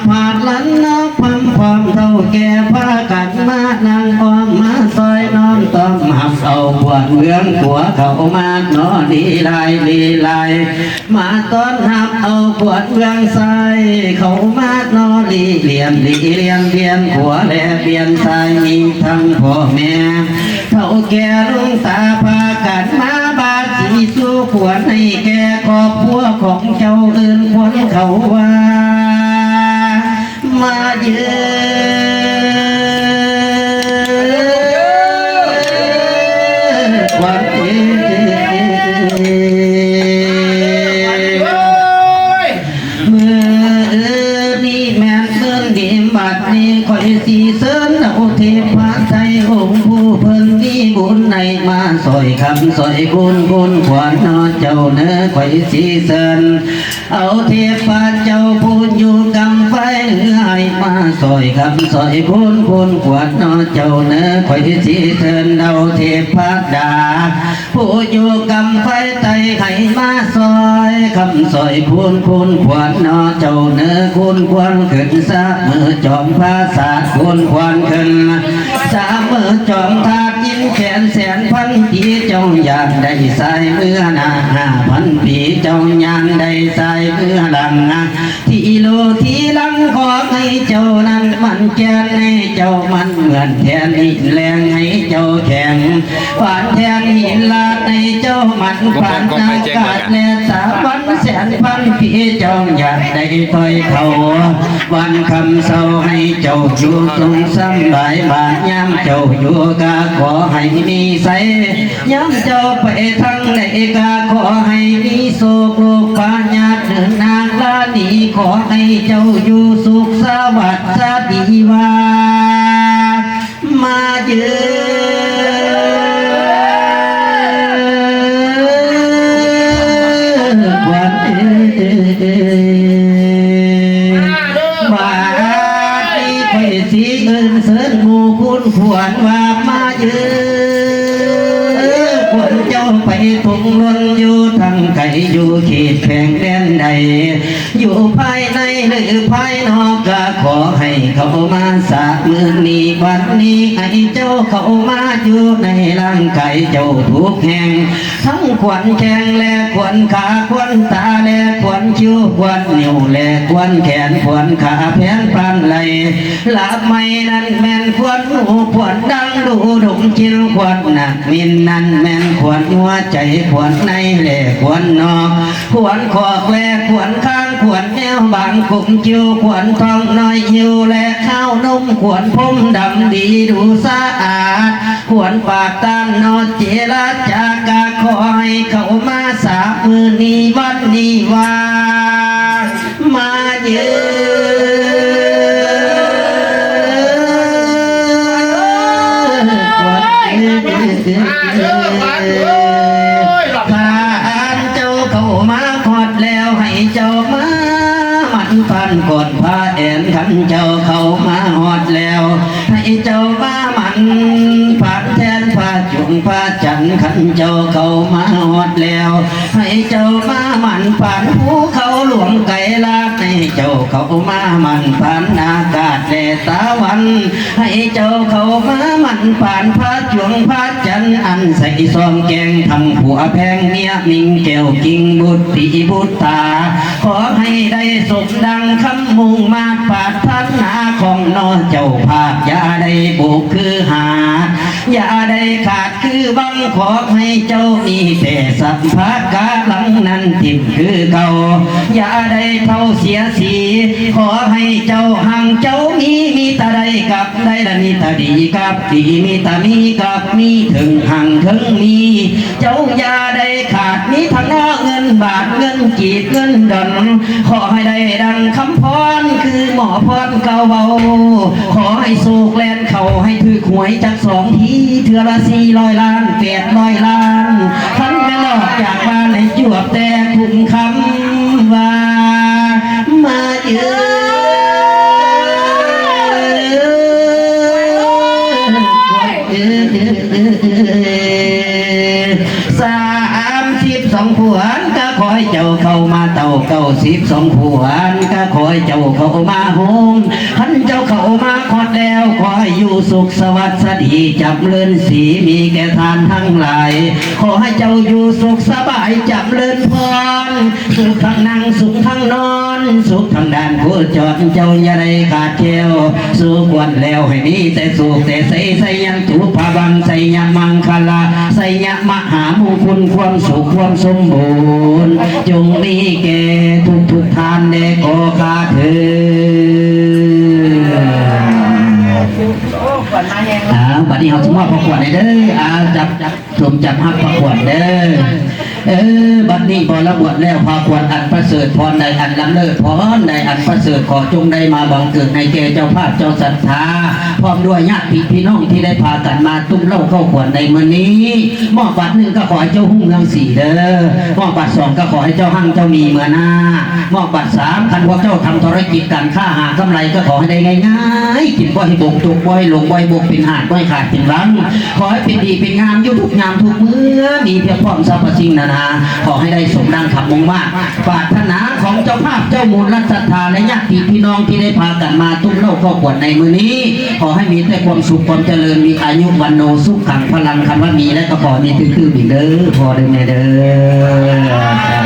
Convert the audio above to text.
ພາດລັນນະພຳພ້ອມເຖົ້າແກ່ພາກັນມານັ່ງອ້ອມມາຊອຍນ້ອມຕ້ອມຮັບເອົາຂວັນເມືອງຂົວເຂົ້າມາເນາະ ລີລາຍລີລາຍ ມາຕ້ອນຮັບເອົາຂວັນເມືອງຊາຍເຂົ້າມາເນາະ ລີລຽນລີລຽນວຽນຂົວແລວວຽນຊາຍ ມີທັງພໍ່ແມ່ ເຖົ້າແກ່ລຸງຕາພາກັນມາບາດສີສູ່ຂວັນໃຫ້ແກ່ຄອບຄົວຂອງເຈົ້າ ເອີ້ນຂວັນເຂົາວ່າ ມາເຢີ ຂວັນເອີຍ ມື້ນີ້ແມ່ນມື້ດີ ບັດນີ້ຂ້ອຍຊິເຊີນເອົາເທບພະໄຕອົງຜູ້ເພິ່ນມີບຸນໃຫ້ມາຊ່ອຍຄຳຊ່ອຍຄູນ ຄູນຂວັນເນາະເຈົ້າເນີ ຂ້ອຍຊິເຊີນເອົາເທບພະເຈົ້າຜູ້ຢູ່ກຳໄຟເໜືອໃຫ້ມາຊ່ອຍຄຳຊ່ອຍຄູນ ຄູນຂວັນເນາະເຈົ້າເນີ ຂ້ອຍຊິເຊີນເອົາເທບພະດາ ຜູ້ຢູ່ກຳໄຟໃຕ້ໃຫ້ມາຊ່ອຍຄຳຊ່ອຍຄູນ ຄູນຂວັນເນາະເຈົ້າເນີ ຄູນຂວັນຂຶ້ນສະເໝີຈອມຜາສາດ ຄູນຂວັນຂຶ້ນສະເໝີຈອມທາດ ຍິນແຄນແສນພັນປີ ເຈົ້າຢ້ານໄດ້ສາຍເມືອໜ້າ ຫ້າພັນປີ ເຈົ້າຢ້ານໄດ້ສາຍເມືອຫຼັງ ທີ່ໂລທີ່ຫຼັງ ຂໍໃຫ້ເຈົ້ານັ້ນໝັ້ນແກ່ນ ໃຫ້ເຈົ້າໝັ້ນເໝືອນແທນຫີນແລງ ໃຫ້ເຈົ້າແຂງ ປານແທນຫີນລາດໃນເຈົ້າໝັ້ນປານອາກາດແລະສາວັນແສນພັນປີ ເຈົ້າຢ່າໄດ້ຖອຍເຂົ້າວັນຄຳເຊົາ ໃຫ້ເຈົ້າຢູ່ສຸກສຳບາຍ ບາດຍາມເຈົ້າຢູ່ກະຂໍໃຫ້ມີໄຊ ຍາມເຈົ້າໄປທາງໃດກະຂໍໃຫ້ມີໂຊກ ໂລກພະຍາດເດີນນາງລານີ ຂໍໃຫ້ເຈົ້າຢູ່ສຸກສະຫວັດສະດີວ່າ ມາເດີ້ ຂວັນເອີຍ ບາດນີ້ຂ້ອຍຊິເອີ້ນເຊີນໝູ່ຄູນຂວັນວ່າ ມາເດີ້ ຂວັນເຈົ້າໄປທົ່ງລົ້ນຢູ່ທາງໄກ ຢູ່ເຂດແຂວງແດນໃດ ຢູ່ພາຍໃນຫຼືພາຍນອກ ກະຂໍໃຫ້ເຂົ້າມາສາມື້ນີ້ວັນນີ້ ໃຫ້ເຈົ້າເຂົ້າມາຢູ່ໃນຮ່າງກາຍເຈົ້າທຸກແຫ່ງ ທັງຂວັນແຂ້ງແລະຂວັນຂາ ຂວັນຕາແລະຂວັນຄິ້ວ ຂວັນນິ້ວແລະຂວັນແຂນ ຂວັນຂາແຜນປານໄຫຼ ລາບໄມ້ນັ້ນແມ່ນຂວັນຫູ ຂວັນດັງດູດົງຈິນ ຂວັນໜັກມິນນັ້ນແມ່ນຂວັນຫົວໃຈ ຂວັນໃນແລະຂວັນນອກ ຂວັນຂອກແລະຂວັນຄາງ ຂວັນແນວບາງກົມຄິ້ວ ຂວັນທ້ອງນ້ອຍຫິວແລະຄາວນົມ ຂວັນຜົມດຳດີດູສະອາດ ຂວັນປາກຕ້ານເນາະເຈລະຈາ ກະຂໍໃຫ້ເຂົ້າມາສາມື້ນີ້ວັນນີ້ວ່າ ມາເດີ້ ຂວັນເອີຍ ພາອັນເຈົ້າເຂົ້າມາຮອດແລ້ວ ໃຫ້ເຈົ້າມາໝັ້ນພານກອດ ພາແອນຄັນເຈົ້າເຂົ້າມາຮອດແລ້ວ ໃຫ້ເຈົ້າມາໝັ້ນພານແທນພາຈຸງພາຈັນ ຄັນເຈົ້າເຂົ້າມາຮອດແລ້ວ ໃຫ້ເຈົ້າມາໝັ້ນພານພູເຂົາຫຼວງໄກລາດ ໃຫ້ເຈົ້າເຂົ້າມາໝັ້ນພານອາກາດແລະຕາວັນ ໃຫ້ເຈົ້າເຂົ້າມາໝັ້ນພານພະຈົວງພະຈັນ ອັນໃສຊອງແກງທັງຜົວແພງເມຍມິ່ງແກ້ວກິ່ງບຸດຕີບຸດຕາ ຂໍໃຫ້ໄດ້ສົມດັ່ງຄຳມຸ່ງມາດປາດຖະໜາຂອງນ້ອງເຈົ້າພາບ ຢ່າໄດ້ໂບກຄືຫາດ ຢ່າໄດ້ຂາດຄືບັງ ຂໍໃຫ້ເຈົ້າມີແຕ່ສັບພະກາລັງນັ້ນຖິ້ມຄືເກົ່າ ຢ່າໄດ້ເຖົ້າເສຍສີ ຂໍໃຫ້ເຈົ້າຮັ່ງເຈົ້າມີ ມີແຕ່ໄດ້ກັບໄດ້ ລະມີແຕ່ດີກັບດີ ມີແຕ່ມີກັບມີ ເຖິງຮັ່ງເຖິງມີ ເຈົ້າຢ່າໄດ້ຂາດ ມີທັງເງິນບາດ ເງິນກີບ ເງິນດອນ ຂໍໃຫ້ໄດ້ດັ່ງຄຳພອນ ຄືໝໍພອນເກົ່າເວົ້າ ຂໍໃຫ້ໂຊກແລ່ນເຂົ້າ ໃຫ້ຖືກຫວຍຈັກສອງທີ ເທື່ອລະສີ່ຮ້ອຍລ້ານ ແປດຮ້ອຍລ້ານ ຄັນແມ່ນອອກຈາກບ້ານໃຫ້ຈວບແຕ່ຄຸ້ມຄຳວ່າ ມາເອີຍ ສາມສິບສອງຂວັນ ກະຂໍໃຫ້ເຈົ້າເຂົ້າມາເຕົ້າ ເກົ້າສິບສອງຂວັນ ກະ ຂໍໃຫ້ເຈົ້າເຂົ້າມາໂຮມ ຄັນເຈົ້າເຂົ້າມາຮອດແລ້ວ ຂໍໃຫ້ຢູ່ສຸກສະຫວັດສະດີ ຈຳເລີນສີມີແກ່ທ່ານທັງຫຼາຍ ຂໍໃຫ້ເຈົ້າຢູ່ສຸກສະບາຍ ຈຳເລີນພອນ ສຸກທັງນັ່ງ ສຸກທັງນອນ ສຸກທັງດ້ານໂຄຈອນ ເຈົ້າຢ່າໄດ້ຂາດແຄວ ສຸກຄວນແລ້ວໃຫ້ມີແຕ່ສຸກແຕ່ໄຊ ໄຊຍັນຕຸພະວັງ ໄຊຍະມັງຄະລາ ໄຊຍະມະຫາມຸງຄຸນ ຄວາມສຸກຄວາມສົມບູນ ຈົ່ງມີແກ່ທຸກໆທ່ານແດ່ຂໍຂ້າເທີ້ນ. ອ່າ ບັດນີ້ເຮົາຊິມອບພະຂວັນໃຫ້ເດີ ອ່າ ຈັບ ສົມຈັບຮັບພະຂວັນເດີ ເອີ ບັດນີ້ພໍລະບວດແລ້ວ ພະຂວັນອັນປະເສີດ ພອນໃດອັນລຳເລີດ ພອນໃດອັນປະເສີດ ຂໍຈົ່ງໄດ້ມາບັງເກີດໃຫ້ແກ່ເຈົ້າພາບເຈົ້າສັດທາ ພ້ອມດ້ວຍຍາດຕິພີ່ນ້ອງທີ່ໄດ້ພາກັນມາຕຸ້ມເຫຼົ້າເຂົ້າຂວັນໃນມື້ນີ້ ໝອກບາດໜຶ່ງກໍຂໍໃຫ້ເຈົ້າຮຸ່ງເຮືອງສີເດີ ໝອກບາດສອງກໍຂໍໃຫ້ເຈົ້າຮັ່ງເຈົ້າມີເມືອໜ້າ ໝອກບາດສາມ ຄັນພວກເຈົ້າທຳທຸລະກິດການຄ້າຫາກຳໄລກໍຂໍໃຫ້ໄດ້ງ່າຍໆ ກິນບໍ່ໃຫ້ບົກ ຈົກບໍ່ໃຫ້ຫຼົງ ບໍ່ໃຫ້ບົກເປັນຫາດ ບໍ່ໃຫ້ຂາດເປັນວັງ ຂໍໃຫ້ເປັນດີເປັນງາມຢູ່ທຸກຍາມທຸກເມື່ອ ມີພຽງພ້ອມສັບພະສິ່ງນານາ ຂໍໃຫ້ໄດ້ສົມດັ່ງຄຳມຸ່ງມາດປາດຖະໜາຂອງເຈົ້າພາບເຈົ້າມູນລັດສັດທາ ແລະ ຍາດຕິພີ່ນ້ອງທີ່ໄດ້ພາກັນມາຕຸ້ມເຫຼົ້າເຂົ້າຂວັນໃນມື້ນີ້ ຂໍໃຫ້ມີແຕ່ຄວາມສຸກຄວາມຈະເລີນ ມີອາຍຸວັນໂນສຸຂັງພະລັງ ຄັນວ່າມີແລ້ວກໍຂໍໃຫ້ມີຕື່ມໆອີກເດີ ພໍ່ເດີແມ່ເດີ.